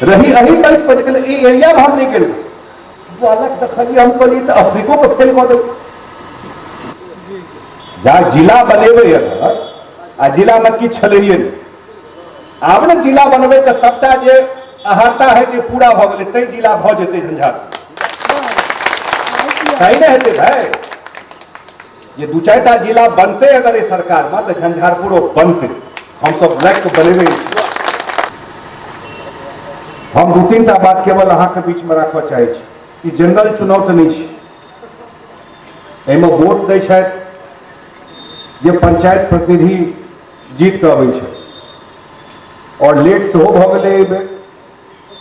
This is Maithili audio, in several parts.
रही एही मंच पर गेल ई एरिया में हम नहीं गेल अलग देखलिए हम कहलिए तऽ अफ्रीको के फेल कऽ देबै जा जिला बनेबै अगर आ जिलामे किछु छलैये नहि आब ने जिला बनबै तऽ सबटा जे अहर्ता होइ छै पूरा भऽ गेलै तै जिला भऽ जेतै झंझारपुर सही नहि हेतै भाय जे दू चारिटा जिला बनतै अगर एहि सरकारमे तऽ झंझारपुरो बनतै हमसभ लागि कऽ बनेबै। हम दू तीन टा बात केवल अहाँके बीचमे राखऽ चाहै छी। ई जनरल चुनाव तऽ नहि छै, एहिमे वोट दै छथि जे पंचायत प्रतिनिधि जीत कऽ अबै छै, आओर लेट सेहो भऽ गेलै एहि बेर,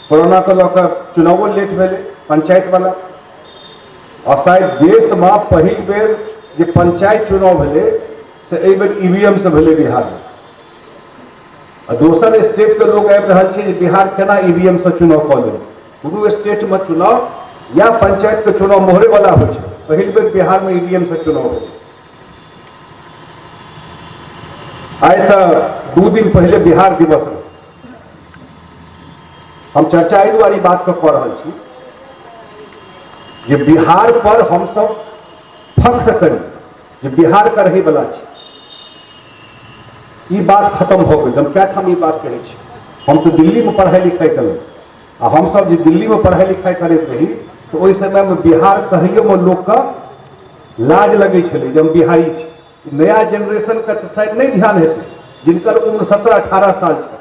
कोरोनाके लऽ कऽ चुनावो लेट भेलै पंचायतवला। आओर शायद देशमे पहिल बेर जे पंचायत चुनाव भेलै से एहि बेर ईवीएम से भेलै बिहारमे। आ दोसर स्टेटके लोक आबि रहल छै जे बिहार केना ईवीएम से चुनाव कऽ लेलक। कोनो स्टेटमे चुनाव या पंचायतके चुनाव मोहरेवला होइ छै, पहिल बेर बिहारमे ईवीएम से चुनाव भेलै। आइसँ 2 दिन पहिले बिहार दिवस रहै। हम चर्चा एहि दुआरे ई बातके कऽ रहल छी जे बिहार पर हमसब फख्र करी जे बिहार के रहैवला छी। ई बात खत्म भऽ गेल। हम कए ठाम ई बात कहै छी। हम तऽ दिल्लीमे पढ़ाइ लिखाइ केलहुँ आ हमसब जे दिल्लीमे पढ़ाइ लिखाइ करैत रही तऽ ओहि समयमे बिहार कहैयोमे लोकके लाज लगै छलै जे हम बिहारी छी। नया जेनरेशनके तऽ शायद नहि ध्यान हेतै जिनकर उम्र 17-18 साल छै,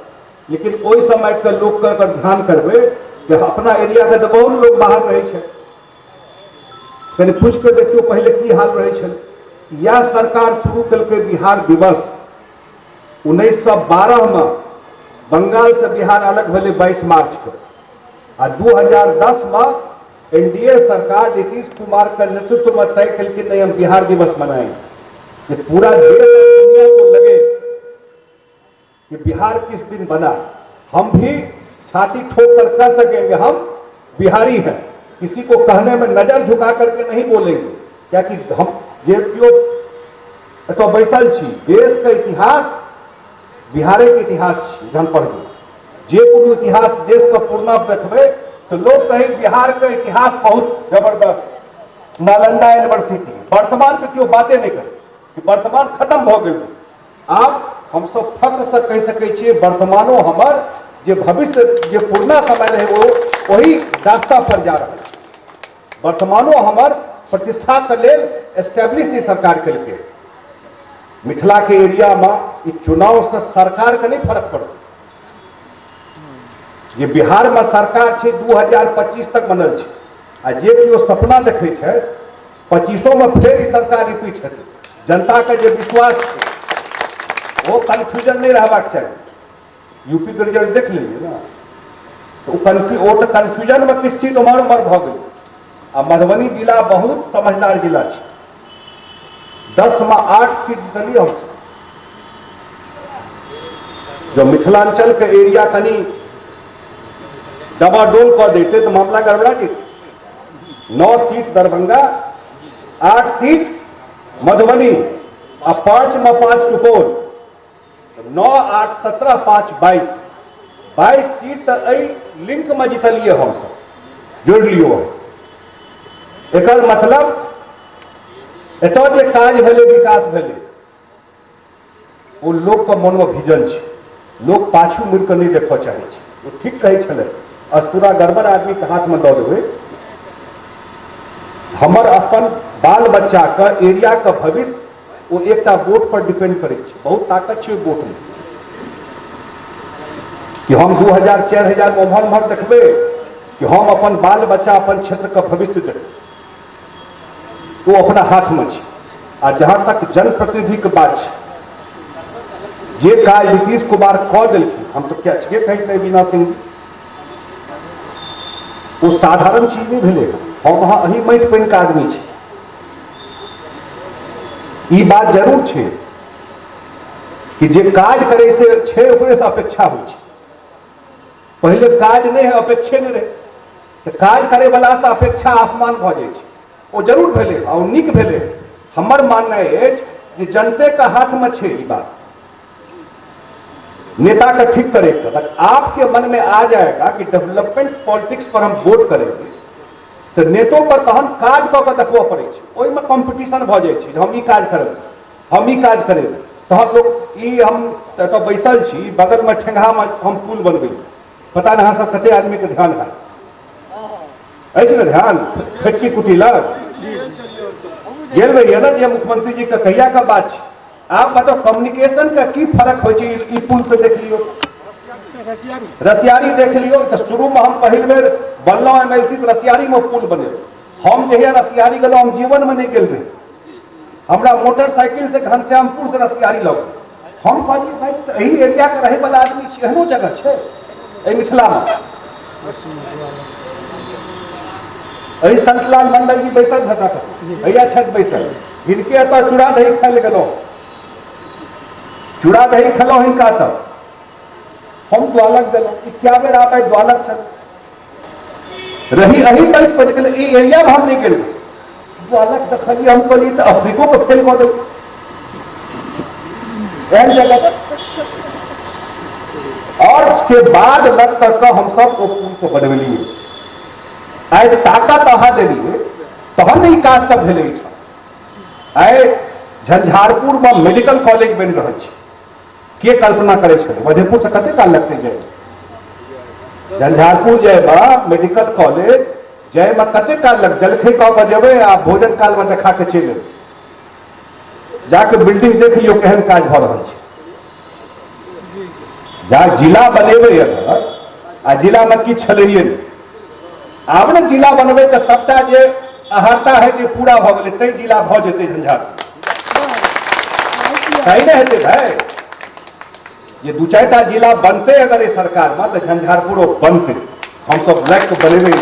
लेकिन ओहि समयके लोकके अगर ध्यान करबै तऽ अपना एरियाके तऽ बहुत लोक बाहर रहै छै, कनि पूछि कऽ देखियौ पहिले की हाल रहै छलै। इएह सरकार शुरू केलकै बिहार दिवस 1912 में बंगाल से बिहार अलग भेलै 22 मार्च के, आ 2010 में एनडीए सरकार नीतीश कुमार के नेतृत्व में तय केलखिन नहीं हम बिहार दिवस मनाएंगे, कि पूरा देश और दुनिया को लगे कि बिहार किस दिन बना। हम भी छाती ठोक कर कह सकेंगे हम बिहारी हैं, किसी को कहने में नजर झुका करके नहीं बोलेंगे, क्या कि हम जे केओ एतऽ बैसल छी देश के इतिहास बिहारे के इतिहास छी। जहन पढ़बै जे कोनो इतिहास देश के पुरना देखबै तऽ लोक कहै बिहार के इतिहास बहुत जबरदस्त। नालंदा यूनिवर्सिटी वर्तमान के केओ बाते नहीं करे कि वर्तमान खत्म भऽ गेल। आब हमसब फख्र से कहि सकै छियै वर्तमानो हमर जे भविष्य जे पुरना समय रहै ओ ओही रास्ता पर जा रहल छै। वर्तमानो हमर प्रतिष्ठाके लेल एस्टेब्लिश ई सरकार केलकै। मिथिला के एरिया में ई चुनाव से सरकार के नहीं फर्क पड़तै। जे बिहार में सरकार छै 2025 तक बनल छै, आ जे केओ सपना देखै छै 25 में फेर ई सरकार रिपीट हेतै। जनता के जे विश्वास छै ओ कन्फ्यूजन नहीं रहबाक चाही। यूपी के रिजल्ट देख लेलियै ने, तऽ ओ तऽ कन्फ्यूजन में किछु सीट उम्हर उम्हर भऽ गेलै। आ मधुबनी जिला बहुत समझदार जिला छै, 10 में 8 सीट जीतलियै हमसब। जब मिथिलांचल के एरिया कनि डबाडोल कऽ दैते तऽ मामला गड़बड़ा जेतै। 9 सीट दरभंगा, 8 सीट मधुबनी आ 5 में 5 सुपौल, 9 8 17 5 22, 22 सीट तऽ एहि लिंक में जीतलियै हमसब, जोड़ि लियौ। एकर मतलब एतऽ जे काज भेलै विकास भेलै ओ लोकके मनमे भिजल छै, लोक पाछू मुड़ि कऽ नहि देखऽ चाहै छै। ओ ठीक कहै छलै, अस्तूरा गड़बड़ आदमीके हाथमे दऽ देबै, हमर अपन बाल बच्चाके एरियाके भविष्य ओ एकटा वोट पर डिपेंड करै छै। बहुत ताकत छै ओहि वोटमे कि हम 2000 4000 में उम्हर उम्हर देखबै कि हम अपन बाल बच्चा अपन क्षेत्रके भविष्य देखबै, ओ अपना हाथमे छै। आ जहाँ तक जनप्रतिनिधिके बात छै, जे काज नीतीश कुमार कऽ देलखिन, हम तऽ क्या ठीके कहै छलै वीणा सिंह, ओ साधारण चीज नहि भेलै। हम अहाँ एही माटि पानिके आदमी छी, ई बात जरूर छै कि जे काज करै से छै ओकरे से अपेक्षा होइ छै। पहिले काज नहि है, अपेक्षे नहि रहै, तऽ काज करैवला से अपेक्षा आसमान भऽ जाइ छै। ओ जरूर भेलै आ ओ नीक भेलै। हमर माननाइ अछि जे जनतेके हाथमे छै ई बात। नेता का ठीक करेगा। अगर आपके मन में आ जाएगा कि डेवलपमेंट पॉलिटिक्स पर हम वोट करेंगे तऽ नेतो पर तहन काज कऽ के देखबऽ पड़ै छै, ओहिमे कॉम्पिटिशन भऽ जाइ छै जे हम ई काज करबै, हम ई काज करेबै। तहन लोक ई हम एतऽ बैसल छी, बगलमे ठेंगहामे हम पुल बनबै, पता नहि अहाँ सब कते आदमीके ध्यान हैत अछि ने, ध्यान फेटकी कुटी लग गेल रहियै ने जे मुख्यमंत्री जी के कहिया के बात छै। आप बताओ कम्युनिकेशन का की फर्क होइ छै ई पुल से देख लियौ, रसियारी देख लियौ। तऽ शुरू में हम पहिल बेर बनलहुँ एमएलसी तऽ रसियारी में पुल बनेलहुँ। हम जहिया रसियारी गेलहुँ हम जीवन में नहीं गेल रही, हमरा मोटरसाइकिल से घनश्यामपुर से रसियारी लग, हम कहलियै भाई तऽ एहि एरिया के रहै वाला आदमी छी, एहनो जगह छै एहि मिथिला में। एहि संतलाल मंडल जी बैसल हेता, भैया छथि बैसल, हिनके एतऽ चूड़ा दही खाय लए गेलहुँ, चूड़ा दही खेलहुँ हिनका तऽ हम द्वालक गेलहुँ। ई क्या बेर आबै द्वालक छल रही एही बेल्ट पर गेल, ई एरिया में हम नहीं गेल, द्वालक देखलियै हम कहलियै तऽ अफ्रीको के फेल कऽ देलकै एहन जगह। और के बाद लग तक हम सब ओ पुल के बनबेलियै। आइ ताकत अहाँ देलियै तहन ने ई काज सब भेलै एहिठाम। आइ झंझारपुर में मेडिकल कॉलेज बनि रहल छै, के कल्पना करै छलै? मधेपुर से कते काल लगतै जाय झंझारपुर जायमे मेडिकल कॉलेज जायमे कते काल लग, जलखै कऽ के जेबै आ भोजन काल में देखा के चलि एबै। जाके बिल्डिंग देख लियौ केहन काज भऽ रहल छै। जा जिला बनेबै अगर, आ जिला में की छलैये नहि, आब ने जिला बनबै तऽ सबटा जे अहाता है जे पूरा भऽ गेलै तै जिला भऽ जेतै झंझारपुर, सही नहि हेतै भाई। ये दू चारिटा जिला बनतै अगर एहि सरकार में तऽ झंझारपुरो बनतै, हमसब लागि कऽ बनेबै।